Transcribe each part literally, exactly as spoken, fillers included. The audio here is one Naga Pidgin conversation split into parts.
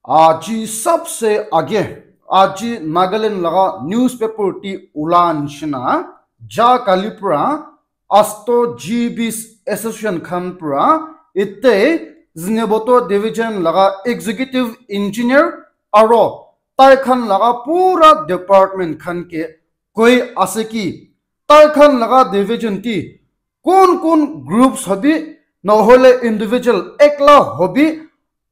Aji sabse age, aji Nagaland laga newspaper ti ula nishina, ja kali pra asto G Bs Association khan pra ite Zunheboto Division laga Executive Engineer aro tai khan laga pura department khan ke koi ase ki, tai khan laga division ti kun kun groups hobi, nohole individual ekla hobi,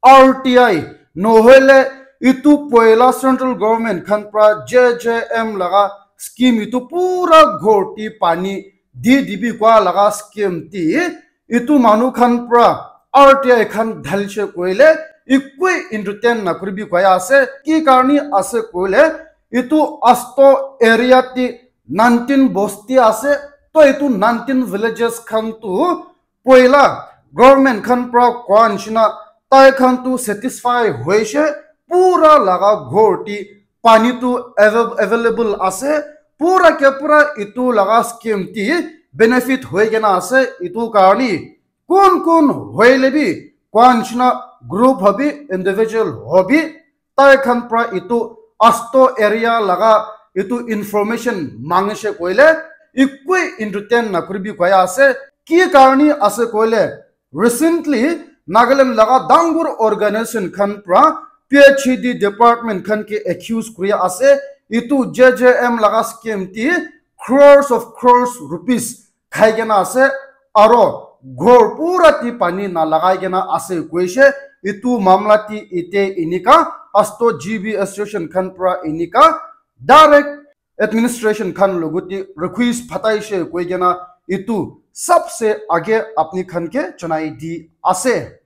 R T I, nohole itu poila central government khan pra J J M laga scheme itu pura ghor ti pani di dibi kwa laga scheme ti itu manu khan pra R T I khan dhalise koile ikui entertain na kuribi koi ase. Ki karni ase koile itu asto area ti nineteen bosti ase. To itu nineteen villages khan tu poila government khan pra koa nishina tai khan tu satisfy hoise, pura laga ghor ti pani tu avail- available ase, pura ke pura itu laga scheme ti benefit hoi kena ase. Itu karni kun kun hoile bi koa nishina group hobi, individual hobi, tai khan pra itu asto area laga itu information mangise koile ikui entertain na kuribi koi ase. Ki karni ase koile recently Nagaland laga dangur organization khan pra P H E D department khan ke accuse kuri ase, itu J J M laga scheme ti crores of crores rupees khai kena ase, aro ghor pura ti pani na lagai kena ase koise. Itu mamla ti ite inika asto G B Association khan pra inika direct administration khan logot te request phataise koi kena itu sabse age apni khan ke janai di ase.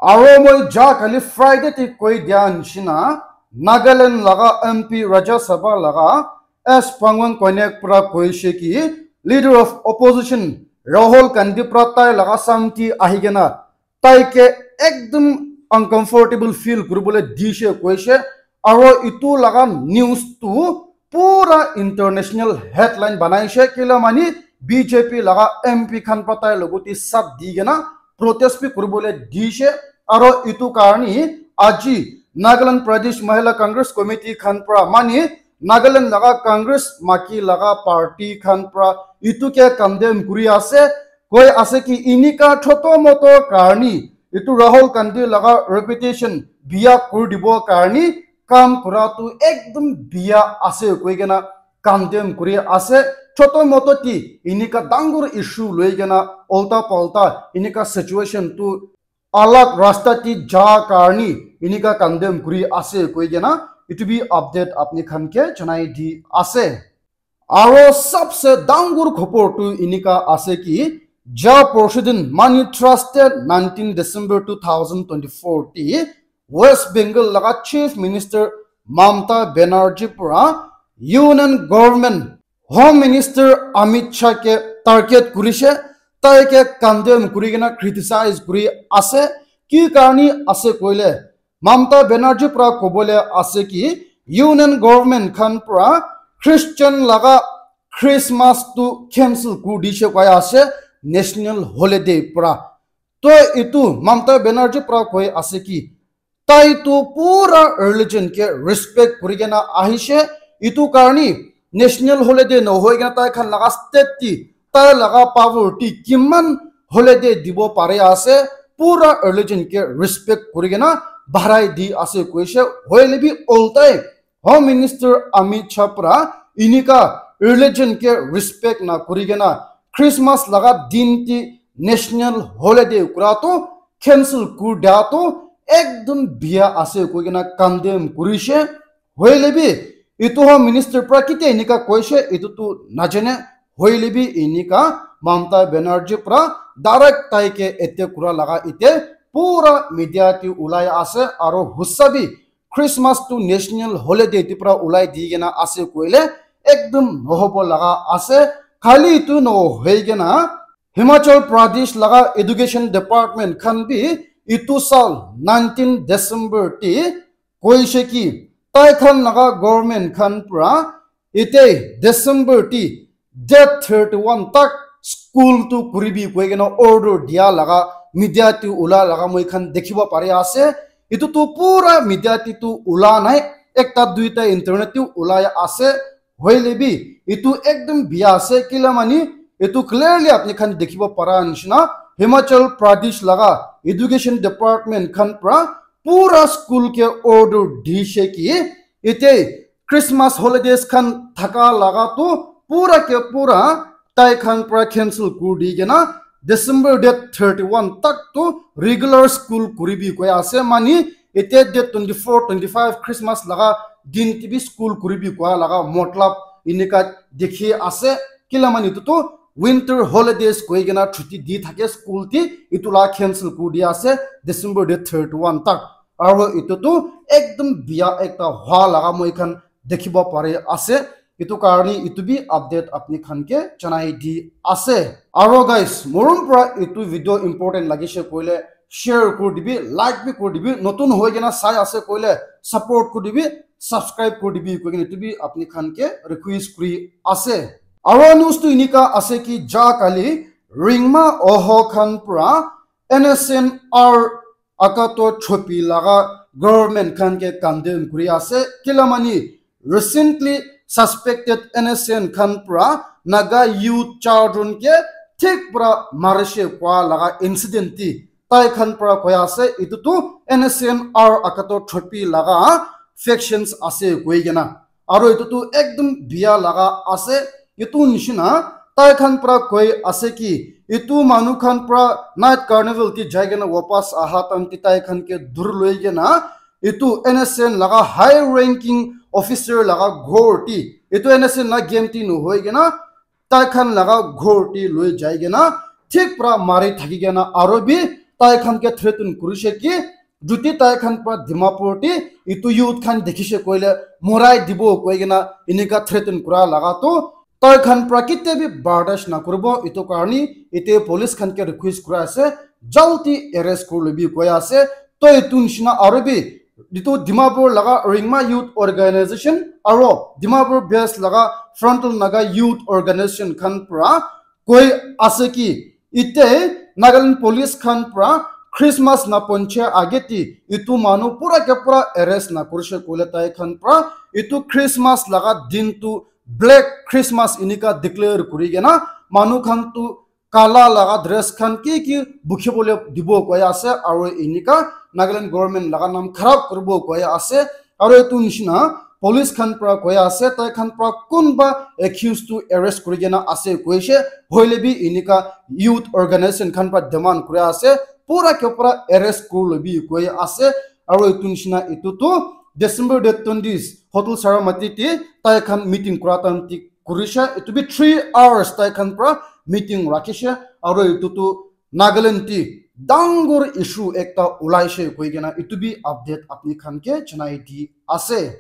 Aro moi ja kali Friday te koi dia nishina, Nagaland laga M P Rajya Sabha laga S Pangwang Konyak pra koise ki leader of opposition Rahul Gandhi pra tai laga samti ahi kena tai ke ekdum uncomfortable feel kuribole dise koise. Aro itu laga news tu pura international headline banaise, kila mani B J P laga M P khan pra tai logot te sat di kena protest bi kuribole dise. Aro itu karni aji Nagaland Pradesh Mahila Congress Committee khan pra mani Nagaland laga Congress maki laga party khan pra itu ke condemn kuri ase, koi ase ki inika choto moto karni itu Rahul Gandhi laga reputation biya kuri dibo karni kam kura tu ekdum biya ase koi kena condemn kuri ase. Choto moto ti inika dangur issue loi kena ulta palta inika situation tu alag rasta ti ja karni inika condemn kuri ase koi kena itu bi update apni khan ke janai di ase. Aro sabse dangur khobor tu inika ase ki ja porshudin mani Thursday nineteen December two thousand twenty-four ti West Bengal laga Chief Minister Mamta Banerjee pra Union Government Home Minister Amit Shah ke target kurise, tai ke condemn kuri kena criticize kuri ase. Ki karni ase koile Mamta Banerjee pra kobole ase ki Union Government khan pra Christian laga Christmas tu cancel kuri dise koi ase national holiday pra. To itu Mamta Banerjee pra koi ase ki tai tu pura religion ke respect kuri kena ahise. Itu karni national holiday nohoi kena tai khan laga state ti tai laga power ti kiman holiday dibo pare ase, pura religion ke respect kuri kena bahrai di ase koise. Hoile bi ultai Home Minister Amit Shah pra inika religion ke respect na kuri kena Christmas laga din ti national holiday kura tu cancel kuri dia tu ekdum biya ase koi kena condemn kurise. Hoile bi itu Home Minister pra kitia inika koise itu tu najane. Hoile bi inika Mamta Banerjee pra direct tai ke attack kura laga ite pura media ti ulai ase aro hussa bi Christmas tu national holiday ti pra ulai di kena ase koile ekdum nohobo laga ase. Khali itu nohoi kena Himachal Pradesh laga education department khan bi itu sal nineteen December ti koise ki tai khan laga government khan pra ite December ti date thirty-one tak school tu kuribi koi kena order dia laga media tu ula laga moi khan dikhibo pari ase. Etu tu pura media te tu ula nai, ekta duita internet te ulai ase. Hoile bi etu ekdom bia ase, kila mani etu clearly apni khan dikhibo para nishina Himachal Pradesh laga education department khan pra pura school ke order dishe ki ite Christmas holidays khan thaka laga tu pura ke pura tai khan pra cancel kuri di kena December date thirty one tak tu regular school kuribi koi ase. Mani ite date twenty four, twenty five Christmas laga din te bi school kuribi koi laga matlab inika dikhi ase. Kila mani tu tu winter holidays koi kena chuti di thake school te, itu la cancel kuri di ase December date thirty one tak. Aro itu tu ekdom bia ekta hua laga moi khan dikhibo pari ase. Itu karni itu bi update apni khan ke janai di ase. Aro guys, morom pra itu video important lagise koile share kuri dibi, like bi kuri dibi, notun hoi kena sai ase koile support kuri dibi, subscribe kuri dibi koi kena itu bi apni khan ke request kuri ase. Aro news tu inika ase ki ja kali Ringma Oho khan pra N S N R akato chopi laga government khan ke condemn kuri ase. Kila mani recently suspected N S N khan pra Naga youth charjon ke thik pra marishe kwa laga incident ti tai khan pra koi ase itu tu N S N R akato chopi laga factions ase koi kena. Aro itu tu ekdom bia laga ase. Itu nishina tai khan pra koi ase ki itu manu khan pra night carnival ti jai kena wapas aha time ti tai khan ke dur loi kena itu N S N laga high ranking officer laga ghor ti itu N S N la game ti nohoi kena tai khan laga ghor ti loi jai kena thik pra mari thaki kena aro bi tai khan ke threaten kurishe ki juti tai khan pra Dimapur ti itu youth khan dikhishe koile morai dibo koi kena inika threaten kura laga tu tai khan pra kitia bi bardash na kuribo. Itu karni ite police khan ke request kura ase, jaldi arrest kuri lobi koi ase. To itu nishina aro bi itu Dimapur laga Ringma Youth Organization aro Dimapur based laga Frontal Naga Youth Organization khan pra koi ase ki ite Nagaland police khan pra Christmas na ponche age ti itu manu pura ke pura arrest na kurishe koile tai khan pra itu Christmas laga din tu Black Christmas inika declare kuri kena manu khan tu kala laga dress khan ki ki bukhi bole dibo koi ase aro inika Nagaland government laga nam kharab kuribo koi ase. Aro itu nishina police khan pra koi ase tai khan pra kunba accused tu arrest kuri kena ase koishe. Hoile bi inika youth organization khan pra demand kuri ase pura ke pura arrest kuri lobi koi ase. Aro itu nishina itu tu December date twenty Hotel Saramati ti tai khan meeting kura time ti kurishe. Itu bi three hours tai khan pra meeting rakhishe aro itu tu Nagaland ti dangor issue ekta ulaishe koi kena itu bi update apni khan ke janai di ase.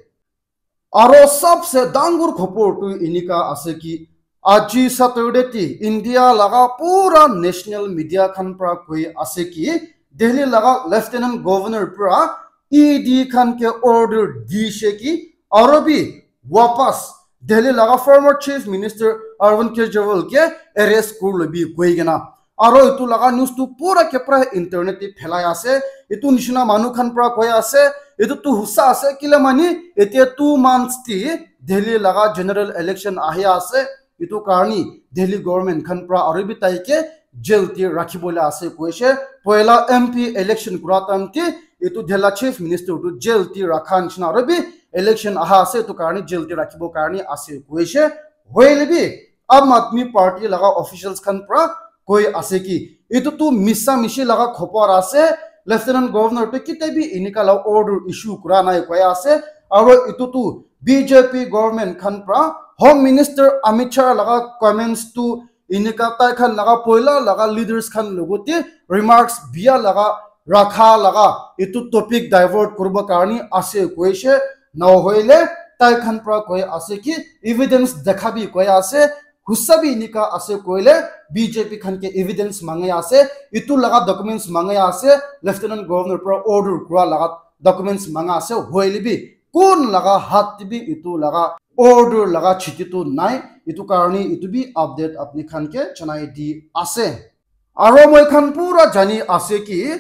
Aro sabse dangor khobor tu inika ase ki aji Saturday ti India laga pura national media khan pra koi ase ki Delhi laga Lieutenant Governor pra E D khan ke order dishe ki aro bi wapas Delhi laga former Chief Minister Arvind Kejriwal ke arrest kuri lobi koi kena. Aro itu laga news tu pura ke pura internet te phelai ase. Itu nishina manu khan pra koi ase. Itu tu husa ase kile mani etia two months ti Delhi laga general election ahi ase. Itu karni Delhi government khan pra aro bi tai ke jail ti rakhi bole ase koishe. Poila M P election kura time ti itu Delhi chief minister tu jail ti rakha nishina aro bi election aha ase itu karni jail ti rakhibo karni ase koishe. Hoile bi Aam Aadmi Party laga officials khan pra koi ase ki itu tu misa mishi laga khobor ase. Lieutenant Governor tu kitia bi inika la order issue kura nai koi ase. Aro itu tu B J P government khan pra Home Minister Amit Shah laga comments tu inika tai khan laga poila laga leaders khan logote remarks bia laga rakha laga itu topic divert kuribo karni ase koishe. Nohoile tai khan pra koi ase ki evidence dekhabi koi ase. Husa bi inika ase koile B J P khan ke evidence mangai ase, itu laga documents mangai ase, Lieutenant Governor pra order kura laga documents manga ase. Hoile bi kun laga hat te bi itu laga order laga chiti tu nai. Itu karni itu bi update apni khan ke janai di ase. Aro moi khan pura jani ase ki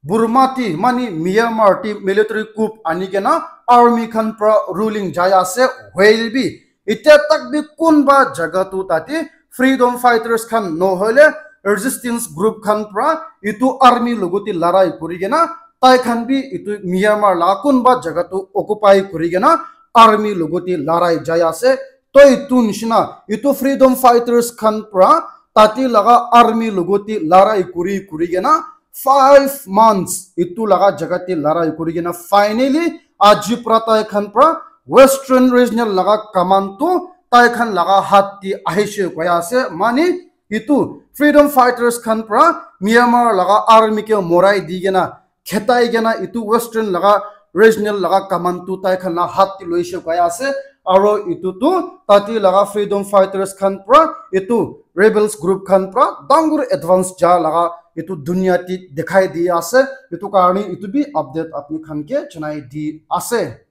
Burma ti mani Myanmar ti military coup ani kena army khan pra ruling jai ase, hoile bi itya tak bi kunba jaga tu tate freedom fighters khan nohoile resistance group khan pra itu army logoti larai kuri kena tai khan bi itu Myanmar la kunba jaga tu occupy kuri kena army logoti larai jai ase. Toi itu nishina itu freedom fighters khan pra tati laga army logoti larai kuri kuri kena five months itu laga jaga te larai kuri kena finally aji pra tai khan pra Western Regional laga command tu tai khan laga hat te ahishe koi ase. Mani itu freedom fighters khan pra Myanmar laga army ke morai di kena khetai kena itu Western laga Regional laga command tu tai khan la hat te loishe koi ase. Aro itu tu tati laga freedom fighters khan pra itu rebels group khan pra dangur advance ja laga itu dunia te dikhai di ase. Itu karni itu bi update apni khan ke janai di ase.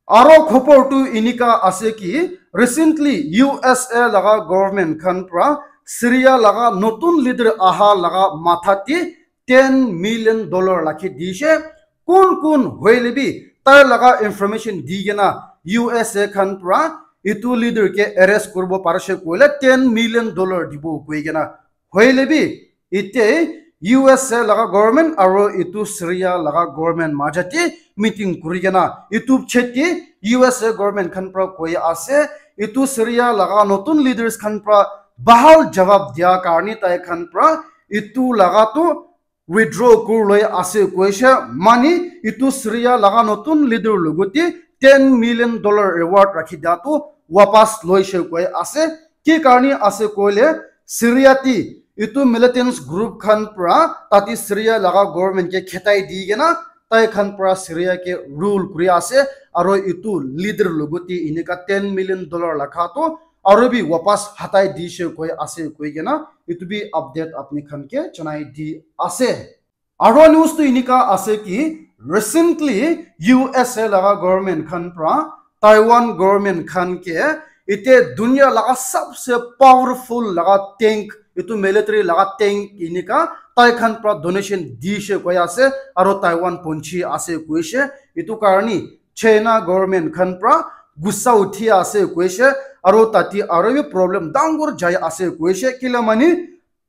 Aro khobor tu inika ase ki recently U S A laga government khan pra Syria laga notun leader aha laga matha te ten million dollar rakhi dishe. Kun kun hoile bi tai laga information di kena U S A khan pra itu leader ke arrest kuribo parishe koile ten million dollar dibo koi kena. Hoile bi ite U S A laga government aro itu Syria laga government majati meeting kuri kena itu cheti U S A government khan pra koi ase itu Syria laga notun leaders khan pra bahal jawab dia karni tai khan pra itu laga tu withdraw kuri loi ase koishe. Mani itu Syria laga notun leader logoti ten million dollar reward rakhi dia tu wapas loishe koi ase. Ki karni ase koile Syria ti itu militants group khan pra tati Syria laga government ke khetai di kena tai khan pra Syria ke rule kuri ase. Aro itu leader logoti inika ten million dollar lakha tu aro bi wapas hatai dishe koi ase koi kena itu bi update apni khan ke janai di ase. Aro news tu inika ase ki recently U S A laga government khan pra Taiwan government khan ke ite dunia laga sabse powerful laga tank itu military laga tank inika tai khan pra donation dishe koi ase aro Taiwan ponchi ase koishe. Itu karni China government khan pra gussa uthi ase koishe aro tati aro bi problem dangur jai ase koishe. Kila mani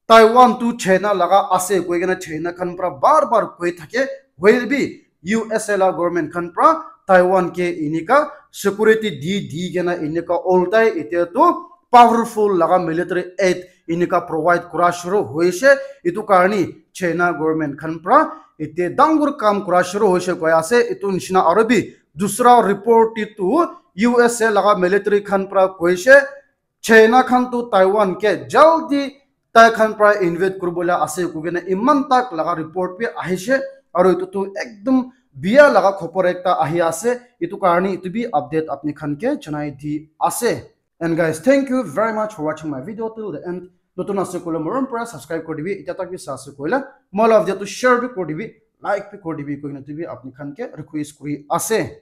Taiwan tu China laga ase koi kena China khan pra bar bar koi thake, hoile bi U S A la government khan pra Taiwan ke inika security di di kena inika oltai ite tu powerful laga military aid inika provide kura shuru hoishe. Itu karni China government khan pra ite dangur kam kura shuru hoishe koi ase. Itu nishina aro bi dusra report te tu U S A laga military khan pra koishe China khan tu Taiwan ke jaldi tai khan pra invade kuribole ase koi kena iman tak laga report bi ahishe. Aro itu tu ekdom biya laga khobor ekta ahi ase. Itu karni itu bi update apni khan ke janai di ase. And guys, thank you very much for watching my video till the end. Notun ase koile morom pra subscribe kuri dibi, itya tak bi sa ase koile moi la video tu share bi kuri dibi, like bi kuri dibi koi kena itu bi apni khan ke request kuri ase.